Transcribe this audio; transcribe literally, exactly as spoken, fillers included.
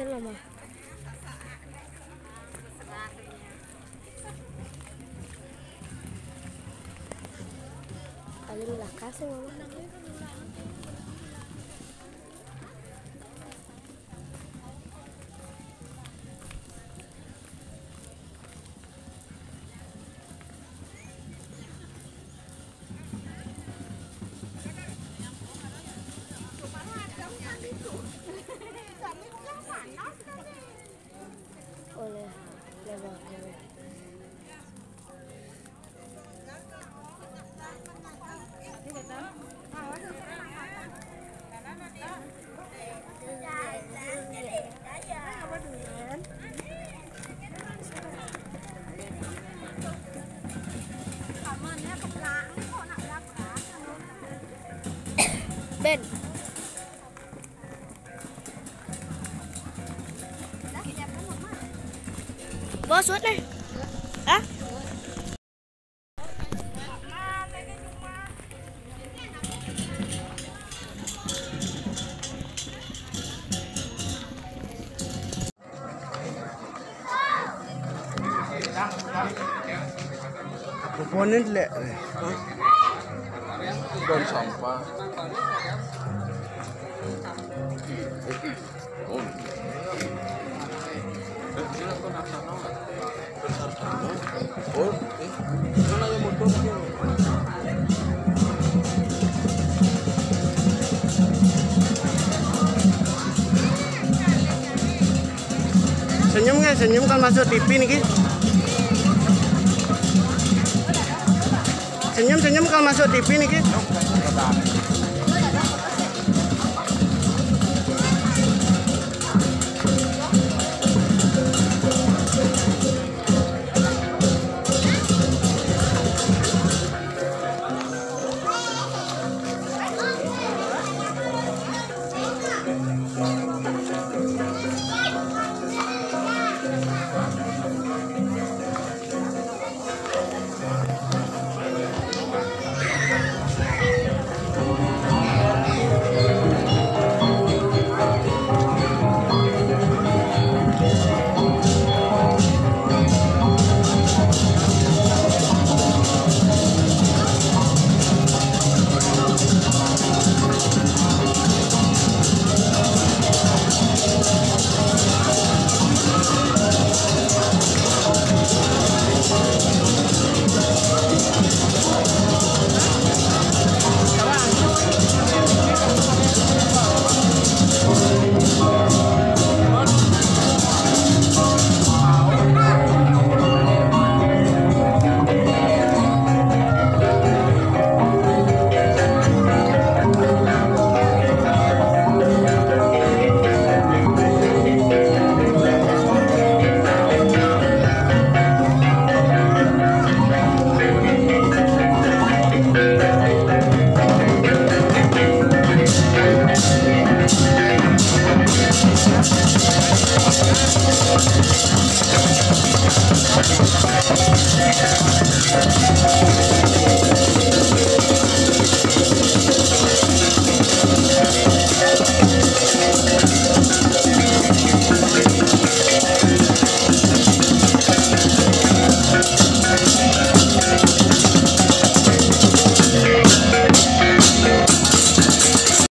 Lho, Mah. Paling lakas ya, Mama. Oleh lewat. Ben. Bos, suốt này. Hah? Kuponin lek. Buang sampah. Oh. Eh, sila kau nak sana nggak? Besar sana. Oh, eh. Mana yang motor? Senyum nggih, senyum kan masuk T V niki. Senyum, senyum kan masuk T V niki.